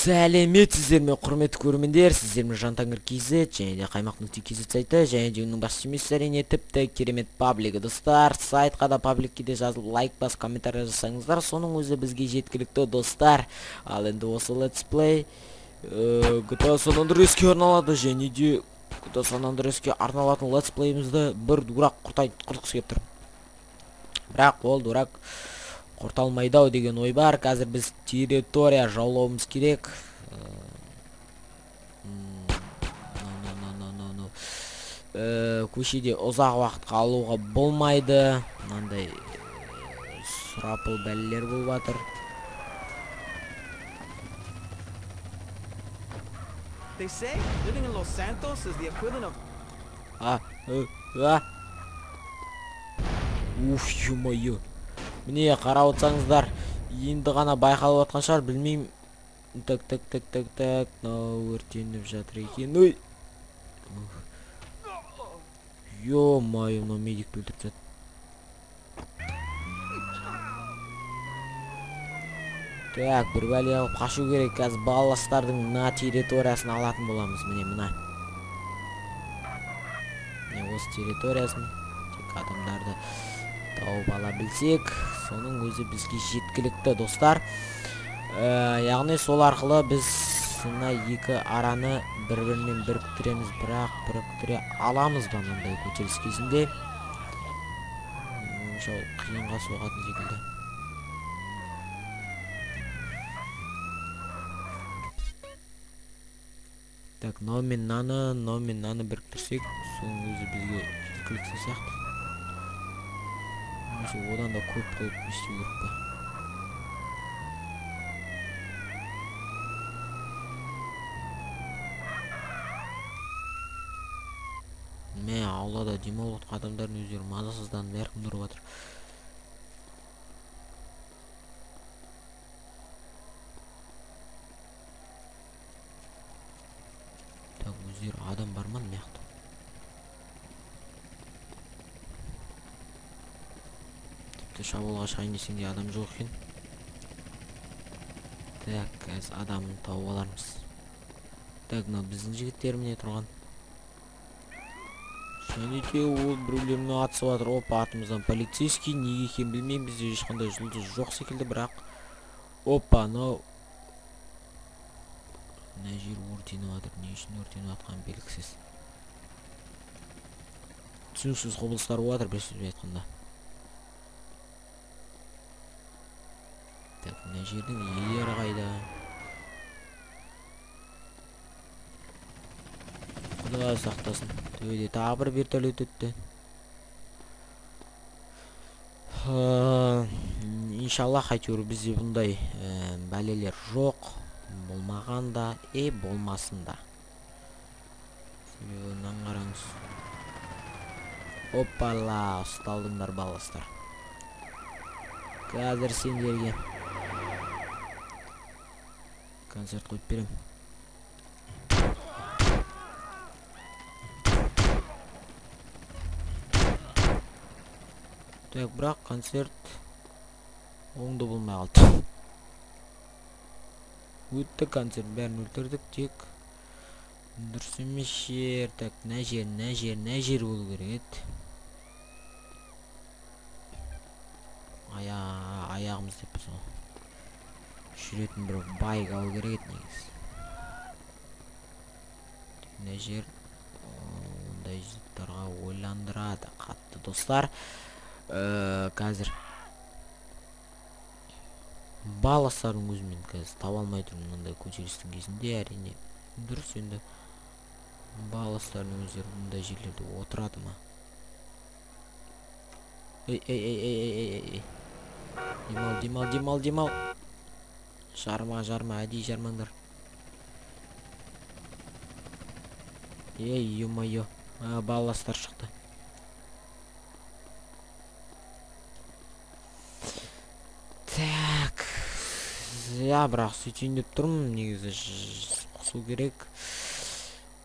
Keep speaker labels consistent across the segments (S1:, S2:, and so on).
S1: Сәлеметсіздер ме, құрметті көрермендер, сіздермен Жантаңыр KZ және де Қаймақ.kz сайты және де оның басшы емес, әрине, тіпті керемет паблигі, достар. Сайтқа да, пабликке де жазылып, лайк басып, комментарий жасаңыздар, соның өзі бізге жеткілікті, достар. Ал енді осы летсплей GTA San Andreas'ке арналады және де GTA San Andreas'ке арналатын летсплейімізді бір дурак құртқысы келіп тұр. Бірақ ол дурак құрта алмайды ау деген ой бар. Қазір біз территория жаулауымыз керек. Көшеде ұзақ уақыт қалуға болмайды. Мынандай сұрапыл бәлелер болып жатыр.
S2: They say living in Los Santos is the equivalent of
S1: Уф, ё-моё. Міне, қарап отырсаңыздар, енді ғана байқалып жатқан шығар, білмеймін. Так, так, так, так, так. Мынау өртеніп жатыр екен. Ой. Ё-моё, мынау медик өлтіріп жатыр. Так, бір бәле алып қашу керек. Қазір балластардың мына территориясын алатын боламыз. Міне, мына. Міне, осы территориясын тек адамдарды тауып ала білсек, соның өзі бізге жеткілікті, достар. Яғни сол арқылы біз мына екі араны бір-бірімен біріктіреміз, бірақ біріктіре аламыз ба мынандай көтеріліс кезінде? Онша қиынға соғатын секілді. Так, мынау мен мынаны, мынау мен мынаны біріктірсек, соның өзі бізге жеткілікті сияқты. Немесе одан да көп қылып не істеу керек па? Мә, аулада демалып жатқан адамдардың өздері мазасызданып әркім тұрып жатыр. Так, өздері адам бар ма мына жақта? Тіпті шабуылға шығайын десең де адам жоқ екен. Так, қазір адамын тауып алармыз. Так, мынау біздің жігіттер міне тұрған. Және де ол біреулермен атысып жатыр. Опа, артымыздан полицейский. Неге екенін білмеймін, бізде ешқандай жұлдыз жоқ секілді, бірақ опа, мынау мына жер өртеніп жатыр. Не үшін өртеніп жатқаны белгісіз. Түсініксіз құбылыстар болып жатыр, бір сөзбен айтқанда. Так, мына жердің иелері қайда? Құдай сақтасын. Төбеде тағы бір вертолет өтті. Иншаллах, әйтеуір бізде бұндай бәлелер жоқ. Болмаған да, болмасын да. Себебі мынаны қараңыз. Оппала, ұсталдыңдар, баластар. Қазір сендерге концерт қойып беремін. Так, бірақ концерт оңды болмай қалды. Өтті концерт, бәрін өлтірдік, тек дұрыс емес жер. Так, мына жер, мына жер, мына жер болу керек еді. Аяғымыз деп біз ғой. Жүретін бір байк алу керек еді негізі. Мына жер ондай заттарға ойландырады қатты, достар. Қазір баластардың өзімен қазір таба алмай тұрмын мынандай көтерілістің кезінде, әрине. Дұрыс, енді баластардың өздері бұндай жерлерде отырады ма? Ей, ей, ей, ей, ей, ей, ей. Демал, демал, демал, демал. Жарма, жарма, әдейі жармаңдар. Ей, ё-моё. Баластар шықты. Так. Я бірақ сөйтейін деп тұрмын, негізі қосу керек.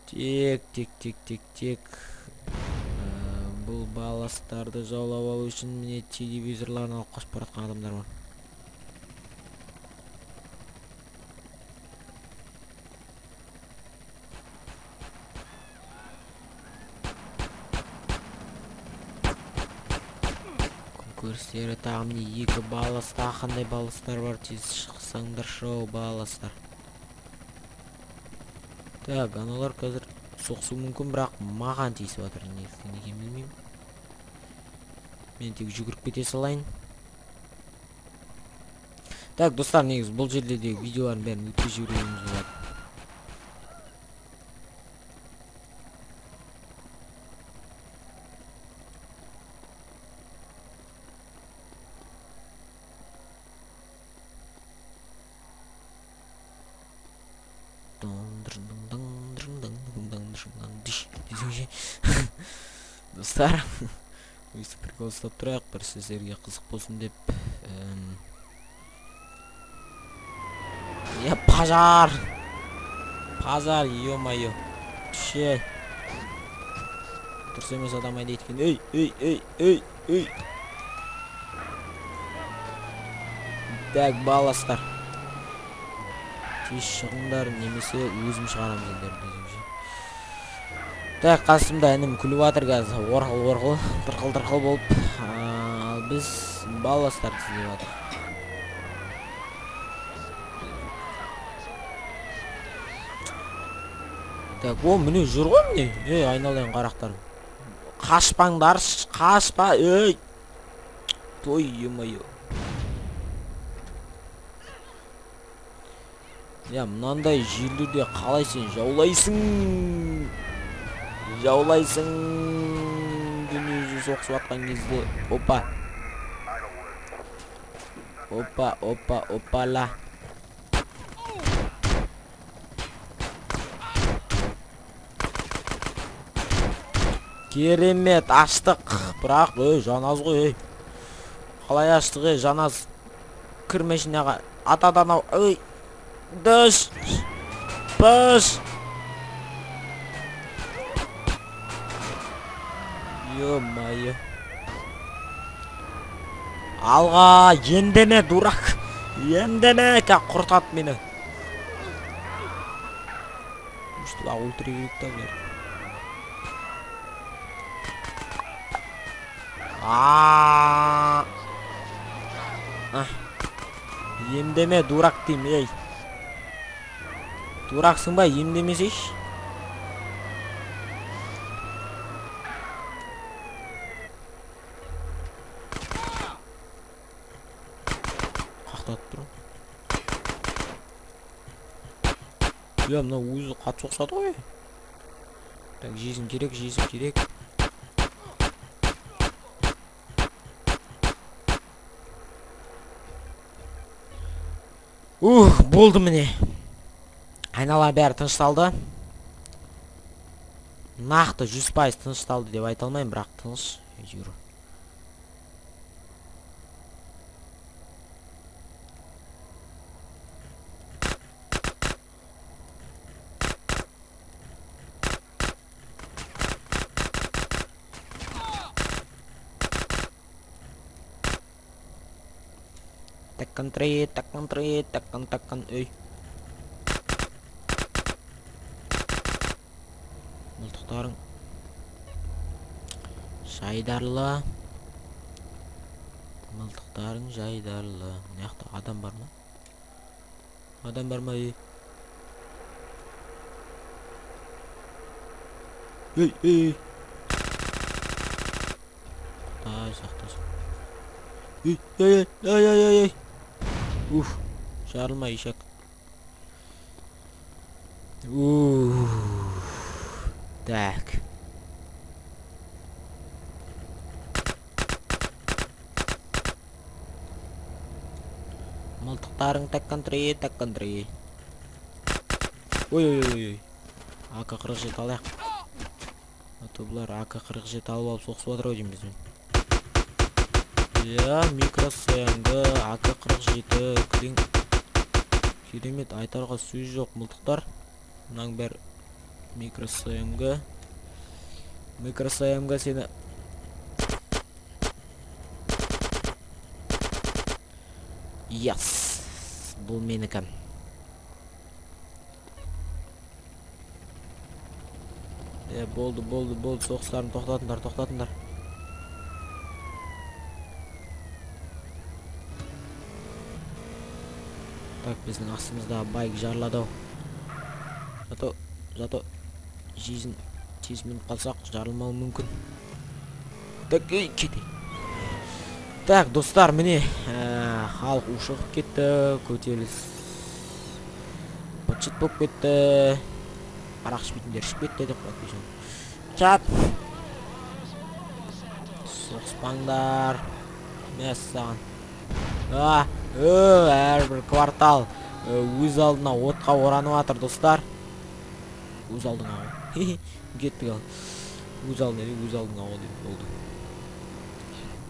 S1: Тек, тек, тек, тек, тек. Бұл баластарды жаулап алу үшін міне телевизорларын алып қашып бара жатқан адамдар бар. Көрістері тағы міне 2 балас, тағы қандай баластар бар, тез шықсаңдаршы, оу, баластар. Так, аналар қазір соқсуы мүмкін, бірақ маған тиісіп жатыр, неліктен екенін білмеймін. Мен тек жүгіріп кете салайын. Так, достар, негізі бұл жерде де видеолардың бәрін өткізіп жіберуіміз болады. Достар, өйстіп прикол ұстап тұрайық, бір сіздерге қызық болсын деп. Я пожар! Пожар, ё-моё. Түше. Дұрыс емес адам айдайды екен. Ей, ей, ей, ей, ей. Так, баластар. Тез шығыңдар, немесе өзім шығарамын сендерді десеңші. Так, қасымда інім күліп жатыр қазір, орқыл-орқыл, тырқыл-тырқыл болып. Ал біз баластарды іздеп жатырмыз. Так, о, міне жүр ғой міне. Ей, айналайын қарақтарым. Қашпаңдаршы, қашпа, ей. Той, ё-моё. Я, мынандай жерлерде қалай сен жаулайсың? Жаулайсың дүниежүзі соғысып жатқан кезде. Опа. Опа, опа, опала. Керемет, аштық. Бірақ, ей, жан аз ғой, ей. Қалай аштық, ей, жан аз. Кір машинаға. Атады анау, ей. Дыш. Пыш. Ё-моё. Алға, ендеме, дурак. Ендеме, құртады мені. Өстіп ақ өлтіре керек та бұлар. Емдеме, дурак деймін, ей. Дураксың ба, емдемесейші. Қақтатып тұр. Иә, мына өзі қатты соқсады ғой. Так, жесім керек, жесім керек. Ух, болды міне. Айнала бәрі тынышталды. Нақты 100% тынышталды деп айта алмаймын, бірақ тыныш әйтеуір. Таққан три, таққан три, таққан, таққан, үй. Мылтықтарың жайдарлы. Мылтықтарың жайдарлы. Мына жақта адам бар ма? Адам бар ма, ей? Ей, ей. Құдай сақтасын. Ей, ей, ей, ей, ей, ей. Уф, жарылма, ишак. Уф. Так. Мылтықтарың таққан три, таққан три. Ой, ой, ой, ой. АК-47 алайық. А то бұлар АК-47 алып алып соғысып жатыр ау деймін бізбен. Я, микросэнгі, АК-47, кілең. Керемет, айтарға сөз жоқ мылтықтар. Мынаның бәрі микросэнгі. Микросэнгі сені. Yes, бұл менікі. Болды, болды, болды, соғыстарын тоқтатыңдар, тоқтатыңдар. Так, біздің астымызда байк жарылады ау. Зато жизнь тез мініп қалсақ жарылмауы мүмкін. Так, ей, кетейік. Так, достар, міне, халық ушығып кетті, көтеріліс быт-шыт болып кетті. Арақ ішпейтіндер ішіп кетті деп қояды бейшара. Чат. Соғыспаңдар. Мәссаған. Әрбір квартал өз алдына отқа оранып жатыр, достар. Өз алдыңа ғой. Кеттік ал. Өз алдына деп, өз алдыңа ғой деп болды.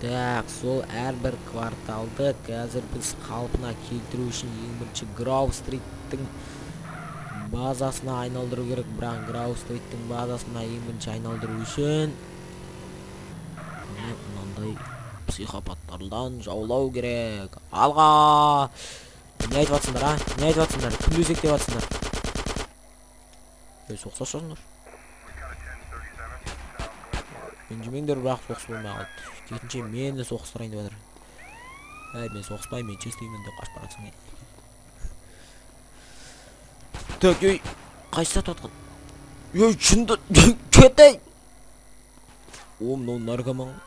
S1: Так, сол әрбір кварталды қазір біз қалпына келтіру үшін ең бірінші Гроув Стриттің базасына айналдыру керек. Бірақ Гроув Стриттің базасына ең бірінші айналдыру үшін мынандай психопаттардан жаулау керек. Алға! Не айтып жатсыңдар, а? Не айтып жатсыңдар? Кімді өсектеп жатсыңдар? Ей, соқсашыңдар. Ренжімеңдер, бірақ соғыс болмай қалды. Жетінші мені соғыстырайын деп жатыр. Әй, мен соғыспаймын, мен честныймын деп қашып баратсың. Так, ей, қайсы сатып жатқан? Ей, шынды, кет ей! О, мынау наркоман ғой.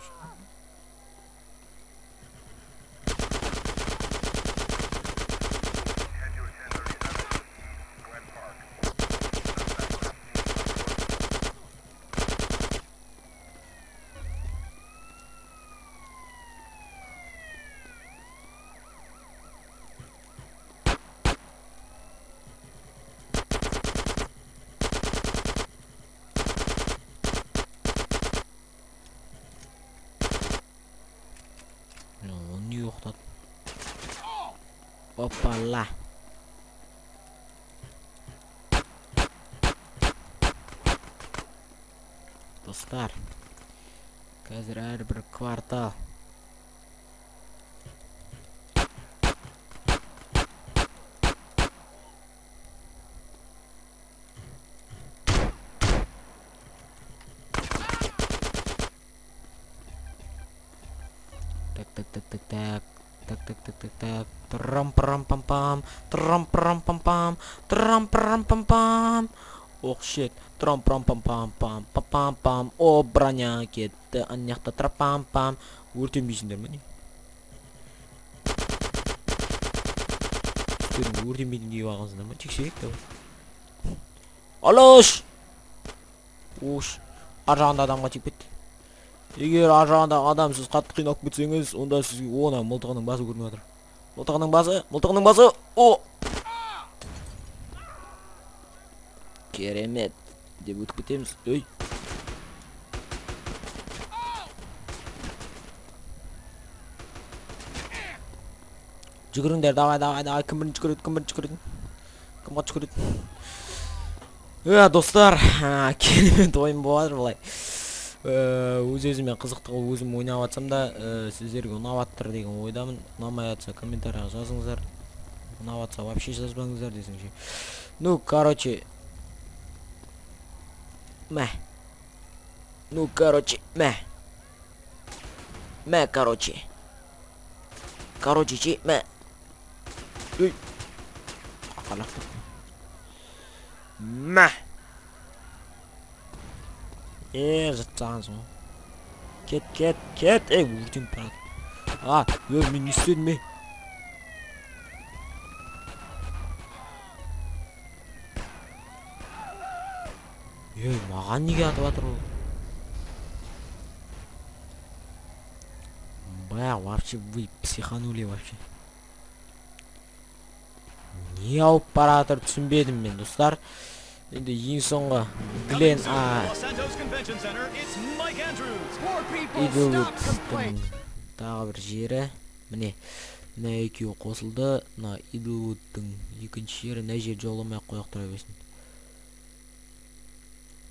S1: Опала. Достар, қазір әрбір квартал так, так, так, так, так. Так, так, так, так, так. Трам-прам-пам-пам. Трам-прам-пам-пам. Трам-прам-пам-пам. Ох, щит. Трам-прам-пам-пам-пам-пам-пам. О, броня кетті. Ана жақта трапам-пам. Өртенбейсіңдер ме не? Сіздердің өртенбейтін киіп алғансыңдар ма? Тексерейік давай. Алыш! Ош. Ар жағында адамға тиіп кетті. Егер ар жағында адам сіз қатты қиналып кетсеңіз, онда сізге она мылтығының басы көрініп жатыр. Мылтығының басы, мылтығының басы. О! Керемет деп өтіп кетеміз. Ей. Жүгіріңдер, давай, давай, давай. Кім бірінші жүгіреді, кім бірінші жүгіреді? Кім қатты жүгіреді? Достар, керемет ойын болып жатыр былай. Өз өзіме қызықты қылып өзім ойнап жатсам да, сіздерге ұнап жатыр деген ойдамын. Ұнамай жатса комментарияға жазыңыздар. Ұнап жатса вообще жазбаңыздар десеңші. Ну, короче, мә. Ну, короче, мә. Мә, короче. Короче, че, мә. Үй. Қақалақтық. Мә. Жатсаңыз ғой. Кет, кет, кет. Ей, өртеніп барады. А, мен не істедім, ей? Ей, маған неге атып жатыр ол? Бля, вообще вы психанули вообще. Не ауып бара жатыр түсінбедім мен, достар. Енді ең соңғы Глен Идлвудтың тағы бір жері. Міне, мына екеуі қосылды. Мына Идлвудтың екінші жері. Мына жер жоламай ақ қояқ тұра берсін.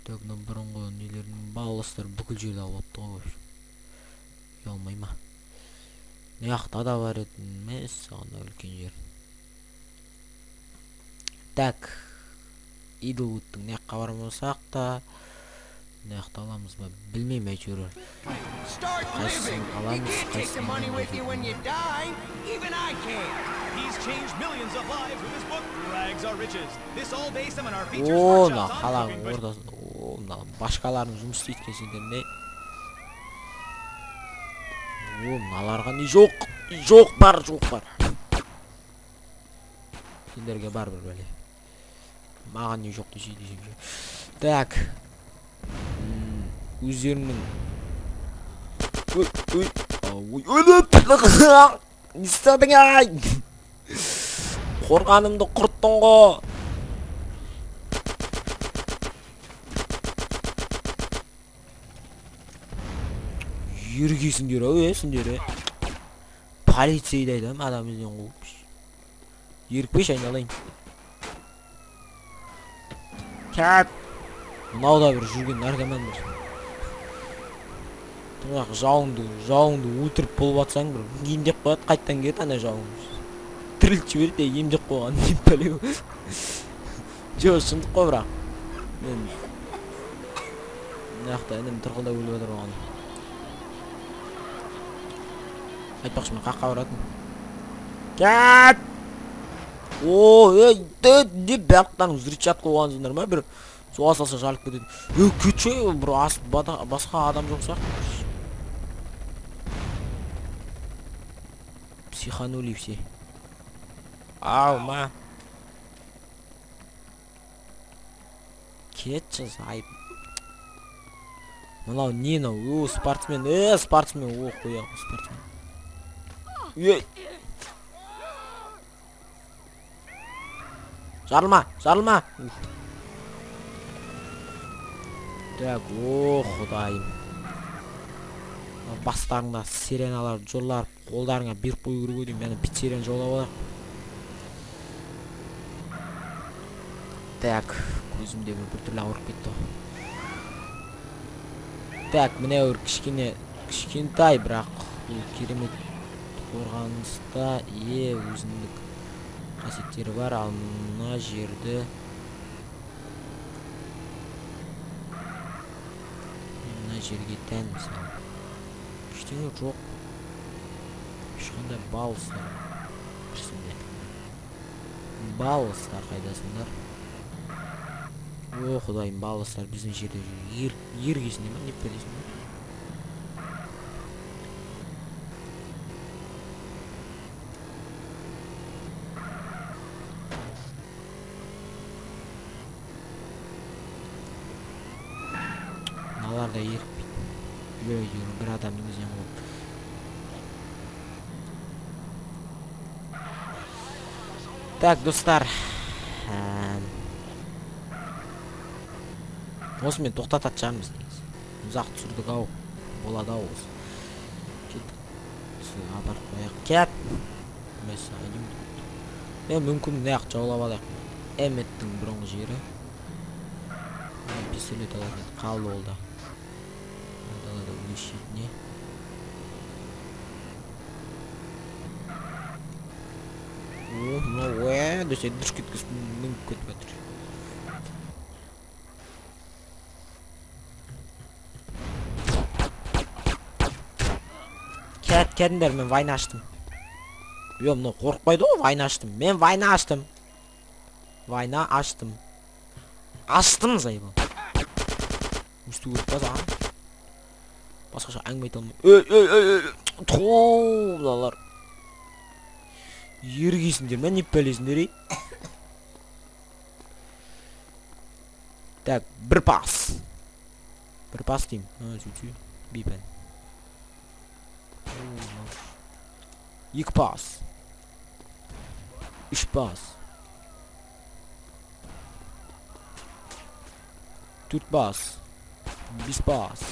S1: Так, мына бұрынғы нелердің балластар бүкіл жерді алып алыпты ғой вообще. Ұялмай ма? Мына жақта да бар еді. Мәссаған, мына үлкен жер. Так, Идлвудтың мына жаққа бармасақ та, Мына жақты аламыз ба? Білмеймін әйтеуір. Қайсысын аламыз, қайсысын алмаймыз. О, мына қаланың ортасында. О, мына башкаларың жұмыс істейді екен сендер не? О, мыналарға не жоқ? Жоқ бар, жоқ бар. Сендерге бар бір бәле. Маған не жоқ десе десем ше. Так. Өздерінің ой, ой, ой, ой, не істедің ай? Қорғанымды құрттың ғой. Ергесіңдер ау, сендер, е. Полицейді айтамын, адам ізден қуып. Ерікпеші айналайын. Кәп. Мынау да бір жүрген наркоман бір. Бірақ жауыңды өлтіріп болып атсаң бір емдеп қояды, қайттан келеді ана жауың. Тіріліп жібереді, емдеп қойған деп бәле. Жоқ, шындық қой бірақ. Мен мына жақта інім тырқылдап өліп жатыр оған. Айтпақшы, мен қаққа баратын. Кәп! О, ей, деп барлықтарың взрывчатка қойғансыңдар ма? Бір суға салса жарылып кетеді. Ей, кетші, бір басқа адам жоқ сияқты. Психанули все. Ау, ма. Кетші, зайып. Мынау не мынау? О, спортсмен. Спортсмен. О, қоя, спортсмен. Ей. Жарылма, жарылма. Так, о, құдайым. Бастарыңда сиреналар, жоллар, қолдарыңа беріп қою керек ау деймін. Мені пиццерияны жаулап алайық. Так, көзім де бір түрлі ауырып кетті ғой. Так, міне бір кішкене, кішкентай, бірақ бұл керемет қорғаныста өзіндік қасиеттері бар. Ал мына жерді мына жерге тән мысалы. Ештеңе жоқ. Ешқандай балыстар. Бірсінде. Балыстар қайдасыңдар? О, құдайым, балыстар біздің жерде жүр. Ер кезінде ма? Не білесің бе? Мыналар да ерікпейді. Ой, бір адамның ізінен қуып. Так, достар. Осымен тоқтататын шығармыз негізі. Ұзақ түсірдік ау. Болады ау осы. Кеттік. Апарып қояйық. Кет. Мен мүмкін мына жақты жаулап алайық. Эмметтің бұрынғы жері. Пистолет алатын еді. Қалды ол да. Далада өз шетіне. О, мынау десе дұрыс кеткізіп мініп кетіп жатыр. Кәт, кәдіңдер, мен вайна аштым. Йо, мынау қорықпайды ғой, вайна аштым. Мен вайна аштым. Вайна аштым. Аштым, заебал. Өсту көріп па саған? Басқаша әңгіме айта алмаймын. Ей, ей, ей, ей, ту, мыналар. Ергейсіңдер ме, не пәлесіңдер, ей? Так, бір пас. Бір пас деймін. Сөйтсе, бейпән. Екі пас. Үш пас. Төрт пас. Бес пас.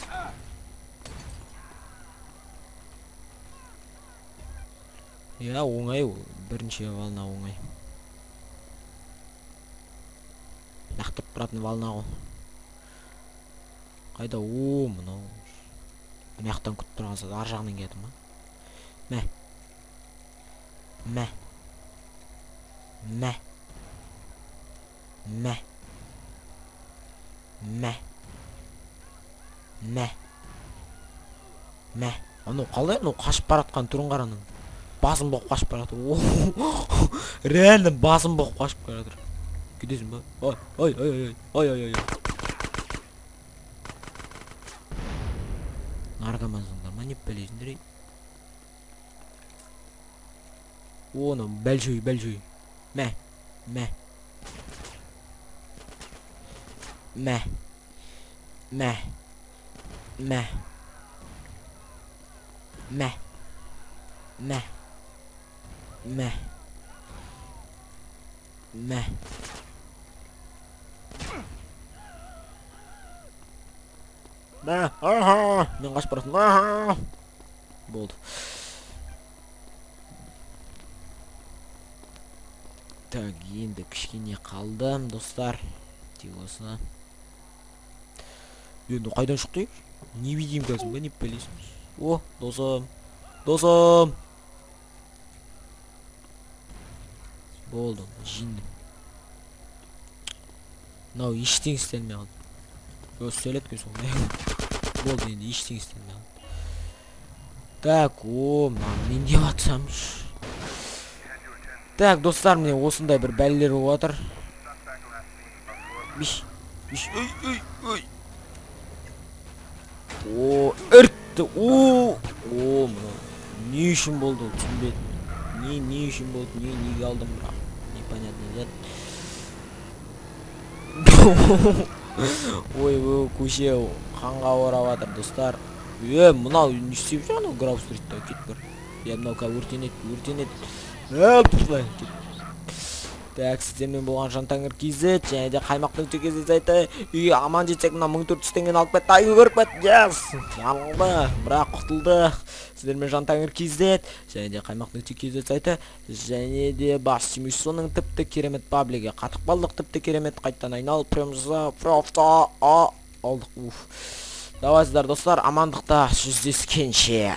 S1: Я оңай ол. Бірінші волна оңай. Лақтырып тұратын волна ғой. Қайда? О, мынау. Мына жақтан күтіп тұрған зат ар жағынан келді ма? Мә. Мә. Мә. Мә. Мә. Мә. Мә. Анау қалай, анау қашып баратқан түрін қара ананың. Басын бұғып қашып баратыр. Реально басын бұғып қашып баратыр. Кетесің ба? Ой, ой, ой, ой, ой, ой, ой. Наркомансыңдар ма, не бәлесіңдер, ей? О, анау большой, большой. Мә, мә. Мә. Мә. Мә. Мә. Мә. Мә. Мә. Мә. Аха. Мен қашып баратырмын. Аха. Болды. Так, енді кішкене қалды, достар. Тек осыны. Енді қайдан шықты? Невидимкасың ба, не білесің? О, досым. Досым. Болды, жиндім. Мынау ештеңе істелмей қалды. Өз сөйлеткен сол. Болды, енді ештеңе істелмей қалды. Так, о, мына мен не атсам? Так, достар, міне осындай бір бәлелер болып жатыр. Биш, биш, ой, ой, ой. О, іртті, о, о, мынау не үшін болды ол, түсінбедім. Не үшін болды, неге алдым бірақ, непонятно зат. Ой, ой, көше қанға орап жатыр, достар. Е, мынау не істеп жүр анау Грав Стритта, кет бір. Е, мынау қазір өртенеді, өртенеді. Өп, кет. Так, сіздермен болған Жантәңір KZ және де Қаймақ нүкте KZ сайты. Үйге аман жетсек, мына 1400 теңгені алып кетті, аю көріп кетті. Yes! Жарылды, бірақ құтылды. Сіздермен Жантәңір KZ және де Қаймақ нүкте KZ сайты және де Бас Тимусоның тіпті керемет паблигі. Қатып қалдық, тіпті керемет, қайтадан айналып прием жасап, просто алдық. Уф. Давайсыздар, достар, амандықта жүздескенше.